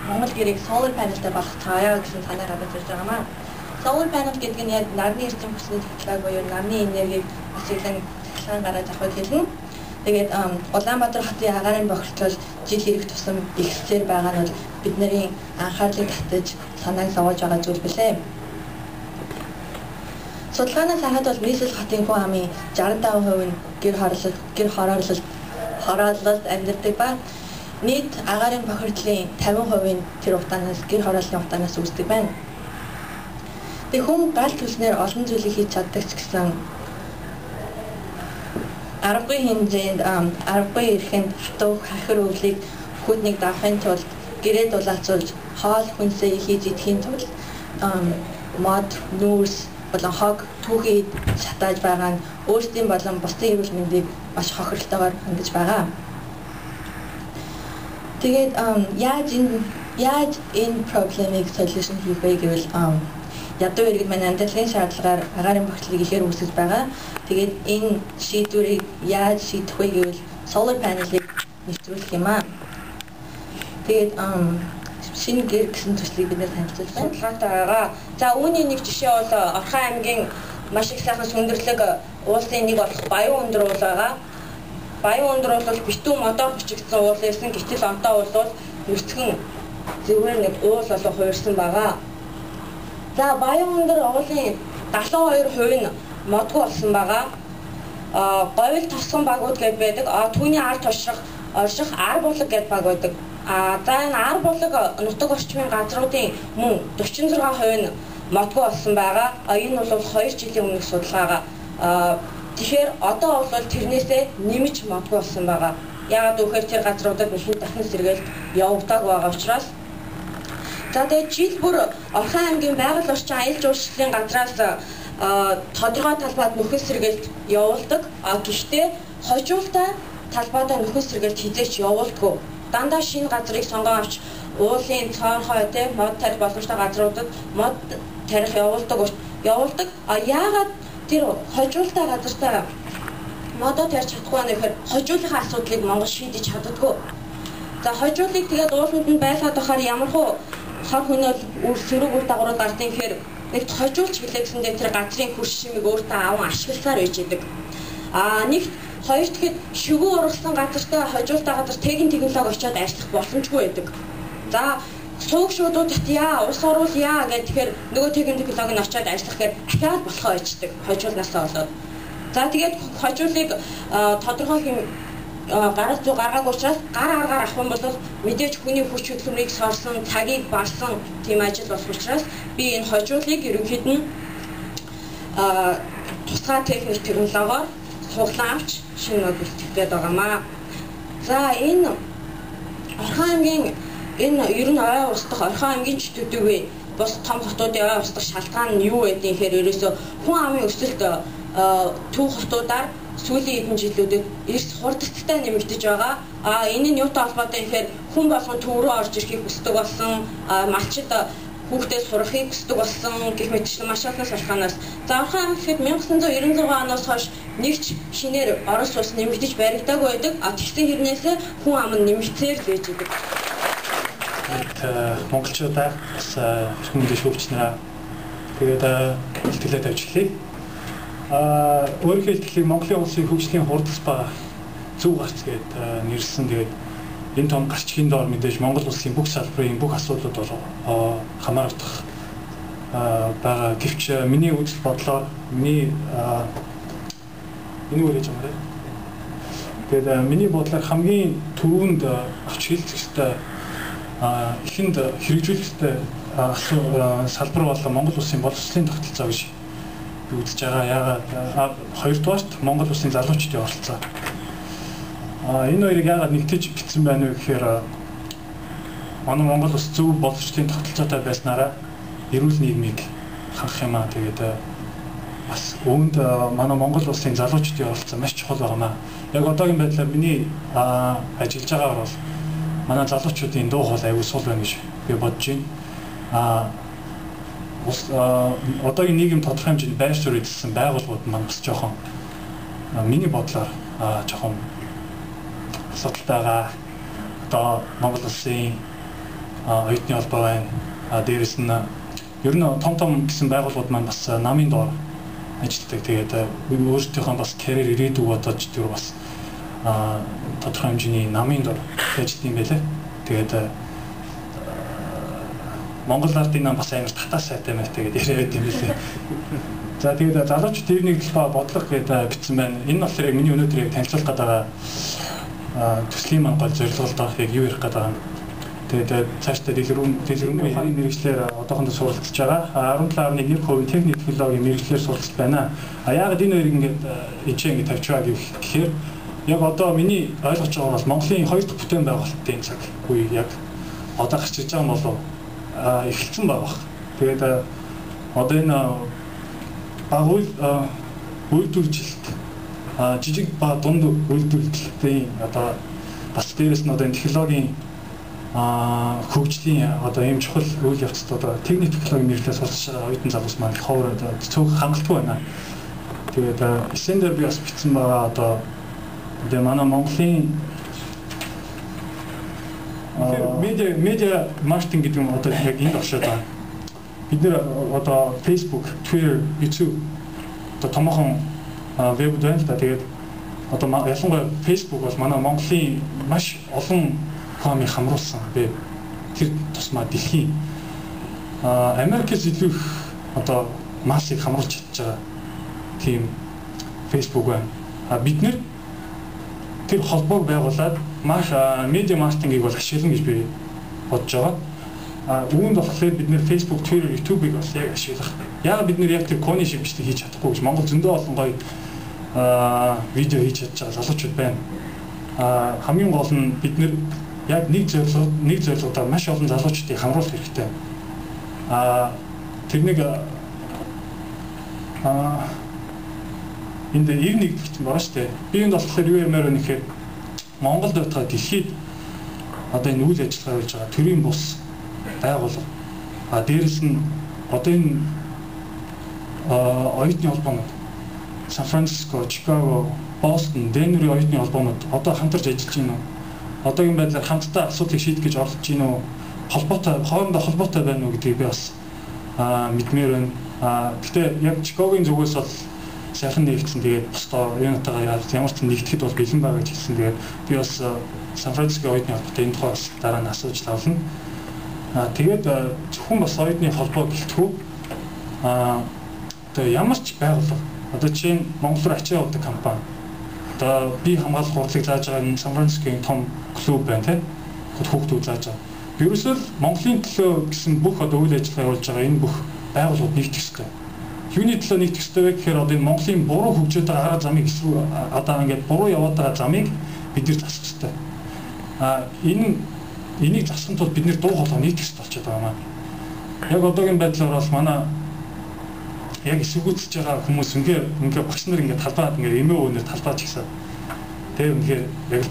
Монгол гэрийг solar panel-тай болох цааяа гэсэн санаа гаргаж ирж байгаа маа. Solar panel гэдэг нь яг нарны эрчим хүчний технологи буюу нарны энергийг ашиглан цахилгаан гаргаж авахыг хэлнэ. Тэгээд Улаанбаатар хотын агаарын бохирдлол жил ирэх тусам ихсээр байгаа нь бол бидний анхаарлыг татаж санааг зовоож байгаа зүйл билээ. Судалгаанаас харахад бол Нийслэл хотын хүн амын 65% нь гэр хорооллолд амьдардаг ба нийт агаарын бохирдлын 50% нь тэр утаанаас гэр хорооллын утаанаас үүсдэг байна. Тэг хүн гал түлснээр олон зүйлийг хийж чаддаг ч гэсэн аргагүй хэмжээнд аргагүй эрхэнд хатуу хахир өвлийг хүднийг давахын тулд гэрээ дулаацуулж хоол хүнсээ хийж идэхийн тулд мод, нүүрс болон хог түүхий шатааж байгаа нь өөрсдийн болон бусдын эрүүл мэндийг маш хохиролтойгоор хангаж байгаа. Тэгээд яаж энэ проблемыг solution хийх вэ гэвэл ядуу иргэд маань амьдралын шаардлагаар агаарын бохирдлыг ихээр үүсгэж байгаа. Тэгээд энэ шийдвэрийг яаж шийдэх вэ гэвэл solar panel-ыг нэвтрүүлэх юм аа. Тэгээд шинэ гэр гэсэн төслийг бид нэр танилцуулж байна. Судалгаатай байгаа. За үүний нэг жишээ бол Орхон аймгийн маш их сайхан сүндэрлэг уулын нэг болох Баян өндөр уул байгаа. Баян өндөр уул бол битүү модоор бичигдсэн уул байсан. Гэтэл одоо бол нүцгэн зүгээр нэг уул болон хувирсан байгаа. За Баян өндөр уулын 72% нь модгүй болсон байгаа. Говьл тосгон багууд гэдээ байдаг. Түүний ард орших ар булаг гэдэг баг байдаг. За энэ ар булаг нутаг орчмын газруудын мөн 46% нь модгүй болсон байгаа. Энэ бол 2 жилийн өмнөх судалгаагаа. Тэгэхээр одоо бол тэрнээсээ нэмж модгүй болсон байгаа. Яагаад гэвэл тэр газруудад нэхэн дахин сэргээлт явагдааг байгаа учраас. За тэгээд жил бүр Орхон аймгийн байгаль орчин аялал жуулчлалын газраас тодорхой талбайд нөхөн сэргээлт явуулдаг. Гэхдээ хожуултай талбайдаа нөхөн сэргээлт хизээч явуулдаггүй. Дандаа шинэ газрыг сонгон авч уулын цоорхой тийм мод тарих боломжтой газруудад мод тарих явуулдаг. Яагаад тэр хожуултай газартаа модоо тарьж чадахгүй байна гэхээр хожуулынхаа асуудлыг Монгол шийдэж чаддаггүй. За хожуулыг тэгээд ууланд нь байлгаад байхаар ямархуу хор хөнөөл үр сөрөг үр дагаврууд гардыг гэхээр нэгт хожуулч гэлээ гэсэндээ тэр газрын хөрш шимийг өөртөө аван ашигласаар байж идэг. Нэгт хоёр дахьд шигүү ургасан газартай хожуултай газар тэгин технологи очиод ажиллах боломжгүй байдаг. За сууг шуудууд татъя, ус оруулъя гэх тэгэхээр нөгөө тэгин технологи нь очиод ажиллах гэхээр ахиад болохоо байждаг хожуулнаасаа болоод. За тэгээд хожуулыг тодорхой хэм гарал зүй гаргаагүй учраас гар аргаар авах юм бол мэдээж хүний хүч хөдөлмөрийг сорсон, цагийг барсан тийм ажил болох учраас би энэ хожуулыг ерөнхийд нь тусгай техник технологиор суглан авч шинэ мод бэлтгэх гээд байгаамаа. За энэ Орхон аймгийн энэ ер нь ой устдах Орхон аймгийн ч төдийгүй бус том хотуудын ой устдах шалтгаан нь юу байдгийг гэхээр ерөөсөө хүн амын өсөлт төв хотуудаар сүүлийн хэдэн жилүүдэд эрс хурдцтай нэмэгдэж байгаа. Энэ нь юутай холбоотой гэхээр хүн болгон төв рүү орж ирэхийг хүсдэг болсон, малчид хүүхдээ сурахыг хүсдэг болсон гэх мэтчлэн маш олон шалтгаанаас. За Орхон аймаг гэхэд 1996 оноос хойш нэг ч шинээр Орос улс нэмэгдэж баригдаагүй байдаг. Тэгсэн хэрнээсээ хүн ам нь нэмэгдсээр л байж байдаг. Тэгээд монголчуудаа бас эрхэм мэндийн шүүгч нараа тэгээд илтгэлээ тавьчихлаа. Өөрийнхөө илтгэлийг Монголын улсын хөгжлийн хурдас ба зөв гарц гээд нэрлсэн. Тэгээд энэ том гарчгийн доор мэдээж Монгол улсын бүх салбарын бүх асуудлууд бол хамаарах байгаа. Гэвч миний үзэл бодлоор миний энэ үгээр юм байна. Тэгээд миний бодлоор хамгийн түрүүнд авч хэлцэх ёстой эхэнд хэрэгжүүлэх ёстой салбар бол Монгол улсын боловсролын тогтолцоо гэж би үзэж байгаа. Яагаад хоёрдугаарт Монгол улсын залуучдын оролцоо. Энэ хоёрыг яагаад нэгтэж бичсэн байна вэ гэхээр манай Монгол улс зөв боловсролын тогтолцоотой байснараа эрүүл нийгмийг хангах юм аа. Тэгээд бас Үүнд манай Монгол улсын залуучдын оролцоо маш чухал байна. Яг одоогийн байдлаар миний ажиллаж байгаагаар бол манай залуучуудын дуу хоолой аягүй сул байна гэж би бодож байна. Одоогийн нийгэм тодорхой хэмжээнд байр суурь эзэлсэн байгууллагууд маань бас жоохон миний бодлоор жоохон асуудалтай байгаа. Одоо Монгол улсын оюутны холбоо байна. Дээрээс нь ер нь том том гэсэн байгууллагууд маань бас намын доор ажилладаг. Тэгээд өөрсдийнхөө бас карьер ирээдүг бодож тэр бас тодорхой хэмжээний намын доор ажилладаг юм байлээ. Тэгээд Монгол ардын нам бас амар татаа сайтай майтай гэдэг яриа байд юм билээ. За тэгээд залуучууд төр нэгдэл ба бодлого гэдэг бичсэн байна. Энэ нь болохоор яг миний өнөөдөр яг танилцуулах гэдэг төслийн маань гол зорилго л доо яг юу ярих гэдэг юм. Тэгээд цаашдаа дэлгэрэнгүй хэрийн мэргэжлээр одоохондоо суралцж байгаа. 17.1% техник технологийн мэргэжлээр суралцж байна. А яагаад энэ хоёрыг ингээд энэ ингээд тавьчихваа гэхээр яг одоо миний ойлгож байгаа бол Монголын хоёр дахь бүтээн байгуулалтын цаг үе яг одоо гарч ирж байгаа юм болов эхэлсэн байгаа. Тэгээд одоо энэ баг үйлдвэрлэлт жижиг ба дунд үйлдвэрлэлтийн одоо бас дээрээс нь одоо энэ технологийн хөгжлийн одоо ийм чухал үйл явцад одоо техник технологийн мэргэжлээр суралцж байгаа оюутан залуус маань их ховор одоо цөөх хангалтгүй байна. Тэгээд эсэн дээр би бас бичсэн байгаа одоо манай Монголын медиа маркетинг гэдэг юм одоо яг энд оршоод байгаа. Бид нэр одоо Facebook, Twitter, YouTube одоо томоохон веб байна л да. Тэгээд одоо ялангуяа Facebook бол манай Монголын маш олон компани хамруулсан веб. Тэр тусмаа дэлхийн Америкээс илүү их одоо массыг хамруулж чадж байгаа тийм Facebook байна. Бид нэр тэр холбоог байгуулад маш медиа маркетингийг бол ашиглана гэж би бодож байгаа. Үүнд болохоор бид нэр Facebook, Twitter, YouTube-ыг бас яг ашиглах. Яг бид нэр яг тэр коны шиг бичлэг хийж чадахгүй гэж Монгол зөндөө олон гоё видео хийж чадж байгаа залуучууд байна. Хамгийн гол нь бид нэр яг нэг зорилгодоо маш олон залуучдыг хамруулах хэрэгтэй. Тэр нэг энд 91 гэсэн байгаа шүү дээ. Би энд болохоор юу ярмаар байна гэхээр Монголд байтгаа дэлхийд одоо энэ үйл ажиллагаа хийж байгаа төрийн бус байгууллага. Дээрээс нь одоо энэ оюутны холбоонууд Сан Франциско, Чикаго, Бостон, Денверийн оюутны холбоонууд одоо хамтарч ажиллаж байна уу? Одоогийн байдлаар хамтдаа асуудлыг шийдэх гэж оролдож байна уу? Холбоотой, хоорондоо холбоотой байна уу гэдгийг би бас мэдмээр байна. Гэхдээ яг Чикагогийн зүгээс бол сайхан нэгдсэн. Тэгээд бусдаа юунатайгаа ямар ч нэгдэхэд бол бэлэн байгаа гэж хэлсэн. Тэгээд би бас Сан Франциско оюутны холбоотой энэ тухай бас дараа нь асууж лавлна. Тэгээд зөвхөн бас оюутны холбоо гэлтгүй одоо ямар ч байгууллага одоо чинь Монгол руу ачаа явуулдаг компани одоо бие хамгаалах хурлыг зааж байгаа энэ Сан Францискогийн том клуб байна тийм хүүхдүүд зааж байгаа. Ерөөсөө л Монголын төлөө гэсэн бүх одоо үйл ажиллагаа явуулж байгаа энэ бүх байгууллагууд нэгдэх ёстой. Юуны төлөө нэгдэх ёстой вэ гэхээр одоо энэ Монголын буруу хөгжөөд байгаа арга замыг одоо ингээд буруу яваад байгаа замыг бид нэр засах ёстой. Энийг засахын тулд бид нэр дуу хоолой нэгдэх ёстой болчиход байгаа юм. Яг одоогийн байдлаар бол манай яг эсвгүүцэж байгаа хүмүүс үнэхээр багш нар ингээд талбайд ингээд эмээ өвнөр талбайч гэсэн. Тэгээ үнэхээр яг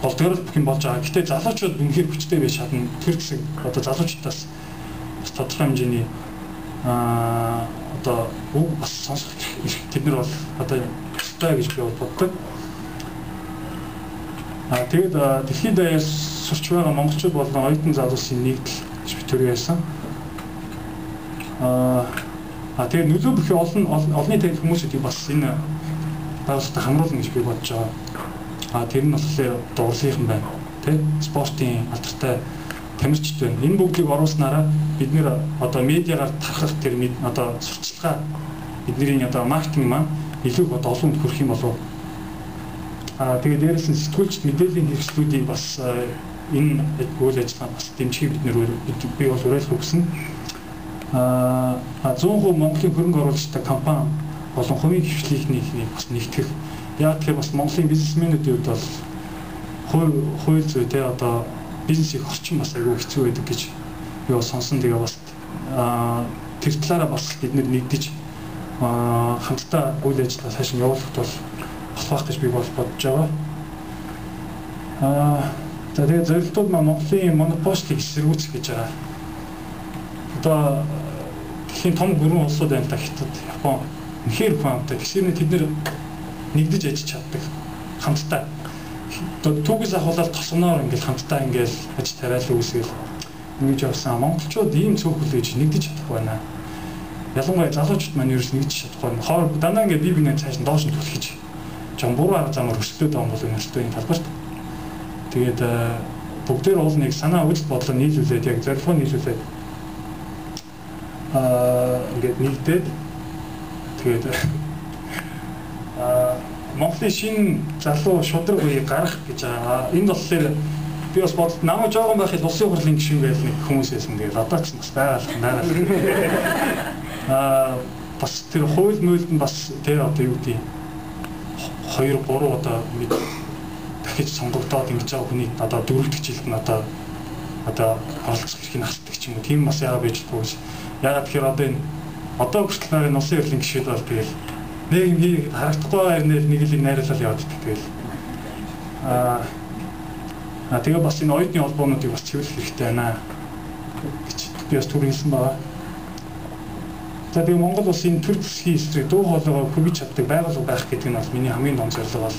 болдгоор л бүх юм болж байгаа. Гэтэ залуучууд үнэхээр хүчтэй байж чадна. Тэр хэсэг одоо залуучуудаас бас тодорхой хэмжээний одоо үг бас сонсох тэд нар бол одоо ёстой гэж би боддог. Тэгээд дэлхийд даяар сурч байгаа монголчууд болон оюутан залуусын нэгдэл гэж би төрөө ярьсан. Тэгээд нөлөө бүхий олонний танил хүмүүсүүдийг бас энэ байгууллагатай хамруулна гэж би бодож байгаа. Тэр нь болохоор одоо урлагийнхан байна, тий? Спортын алдартай тамирчид байна. Энэ бүгдийг оруулснараа бид нэр одоо медиагаар тархах тэр одоо сурталчилгаа бидний одоо маркетинг маань илүү их одоо олон хүнд хүрэх юм болов. Тэгээд дээрээс нь сэтгүүлчд мэдээллийн хэрэгслүүдийг бас энэ үйл ажиллагаанд бас дэмжихийг бид нэр би бол уриалах өгсөн. 100% Монголын хөрөнгө оруулалттай компани болон хувийн хвшлийнхнийг бас нэгтгэх. Яг тэгэхээр бас Монголын бизнесмэнүүдийн хувьд бол хууль зүй те одоо бизнесийн орчин бас айгүй хэцүү байдаг гэж би бас сонсон. Тэгээ бас тэр талаараа бас бид нэгдэж хамтдаа үйл ажиллагаа цааш нь явуулахад бол болох байх гэж би бол бодож байгаа. За тэгээд зорилтууд маань Монголын монополийг эсэргүүцэх гэж байгаа. Одоо дэлхийн том гүрэн улсууд байна л да, Хятад, Япон үнэхээр хамттай. Тэгсэрнэ тэд нэр нэгдэж ажиллаж чаддаг. Хамтдаа. Одоо түүгээс ахуулаад тосгоноор ингээл хамтдаа ингээл аж тариалан үүсгээл ингэж явсан. Монголчууд ийм цөөхөл гэж нэгдэж чадахгүй байна. Ялангуяа залуучууд маань ерөөс нэгдэж чадахгүй байна. Хоор дандаа ингээд бие биенээ цааш нь доош нь түлхэж жон буруу арга замаар өрсөлдөд байгаа юм бол энэ өрсөлдөөний талбарт. Тэгээд бүгдээр уул нэг санаа үйл бодлоо нийлүүлээд яг зорилгоо нийлүүлээд ингээд нэгдээд тэгээд Монголын шинэ залуу шудраг үеийг гаргах гэж байгаа. Энд болохоор би бас бодлоо намайг жоохон байхад улсын хурлын гишүүн байл нэг хүмүүс байсан. Тэгээд одоо ч бас байгаа. Бас тэр хууль муйлд нь бас тэр одоо юу гэдэг 2 3 одоо нэг дахиж сонгогдоод ингэж байгаа хүний одоо 4 дахь жилд нь одоо оролцох эрхийг алддаг ч юм уу. Тийм бас яагаад байж чадахгүй гэж. Яагаад тэгэхээр одоо энэ одоо хүртэл нарийн улсын хурлын гишүүд бол тэгэл нэг юм хийгээд харагдахгүй байгаа нэг л найруулал яваад идэх тэгэл. Тэгээ бас энэ оюутны холбоонуудыг бас цэвэрлэх хэрэгтэй байна гэж би бас түр хэлсэн байгаа. За тэгээ Монгол улсын төр засгийн эсрэг дуу хоолойгоо хүргэж чаддаг байгууллага байх гэдэг нь бол миний хамгийн том зорилго бол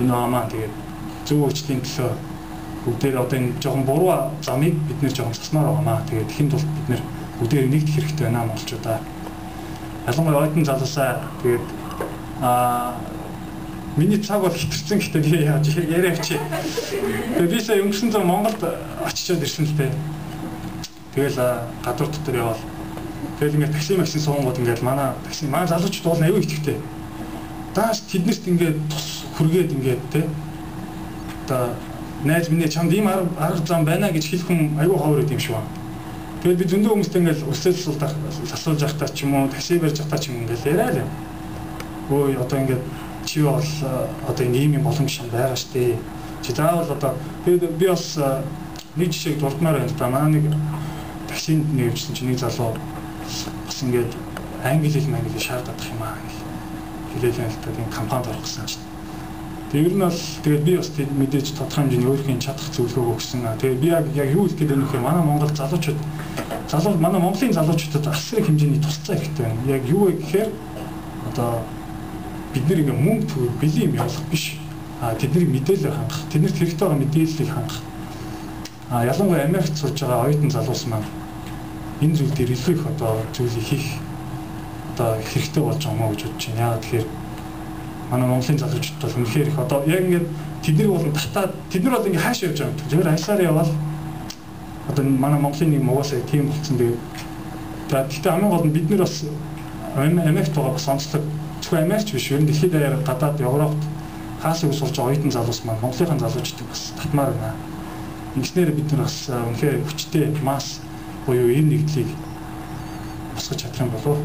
энэ амаа. Тэгээд зөв хөгжлийн төлөө бүгдээр одоо энэ жоохон буруу замыг бид нэр жоохон засмаар байгаамаа. Тэгээд тэхийн тулд бид нэр бүгдээр нэгдэх хэрэгтэй байна монголчуудаа. Ялангуяа оюутан залуусаа тэгээд миний цаг бол хэтэрсэн гэхдээ би яаж яриа авчи. Тэгээд би сая өнгөрсөн зам Монголд очичоод ирсэн л дээ. Тэгэл гадуур дотор явбал тэгэл ингээд такси максин суунгууд ингээд манай такси манай залуучууд бол аюу итгэвтэй. Дааш тэднэрт ингээд тус хүргээд ингээд те. Одоо найз минь чамд ийм арга зам байна гэж хэлэх хүн аюу ховор юм шиг байна. Тэгээд би зөндөө хүмүүстэй ингээд өсөл суулдах асууж явахдаа ч юм уу такси барьж явахдаа ч юм ингээд яриа л. Өө одоо ингээд чи бол одоо ингэ ийм юм боломж шам байгаа штэ. Чи заавал одоо тэгээд би бас нэг жишээг дурдмаар байна л да. Манай нэг таксинд нэг явжсэн чи нэг залуу бас ингээд англи хэл мангли шаардах юм аа гэл хэлээл юм л та. Тийм компанид орох гэсэн чинь. Тэгээд ер нь бол тэгээд би бас мэдээж тодорхой хэмжээний өөрхийн чадах зөвлөгөөг өгсөн. Тэгээд би яг юу хэлэх гээд байна гэхээр манай Монгол залуучууд манай Монголын залуучуудад асар их хэмжээний тусцаа хэрэгтэй байна. Яг юу вэ гэхээр одоо бид нэр ингээ мөнгө төгрөг бэлэн юм явуулах биш. Тэднийг мэдээлэлээр хангах. Тэднэрт хэрэгтэй байгаа мэдээллийг хангах. Ялангуяа Америкт сурж байгаа оюутан залуус маань энэ зүйл дээр илүү их одоо зүйлийг хийх одоо хэрэгтэй болж байгаа юм уу гэж бодож байна. Яагаад тэгэхээр манай Монголын залуучууд бол үнэхээр их одоо яг ингээд тэднийг бол татаад тэд нар бол ингээд хаашаа явж байгаа юм. Зүгээр аясаар явбал одоо манай Монголын нэг угаасаа тийм болцсон. Тэгээд за гэхдээ хамгийн гол нь бид нар бас Америкт байгаа бас онцлог зөвхөн Америкч биш ер нь дэлхийд даяар гадаад Европт хаасыг сурж байгаа оюутан залуус маань Монголын залуучуудыг бас татмаар байна. Ингэснээр бид нар бас үнэхээр хүчтэй масс буюу энэ нэгдлийг босгож чадах юм болов.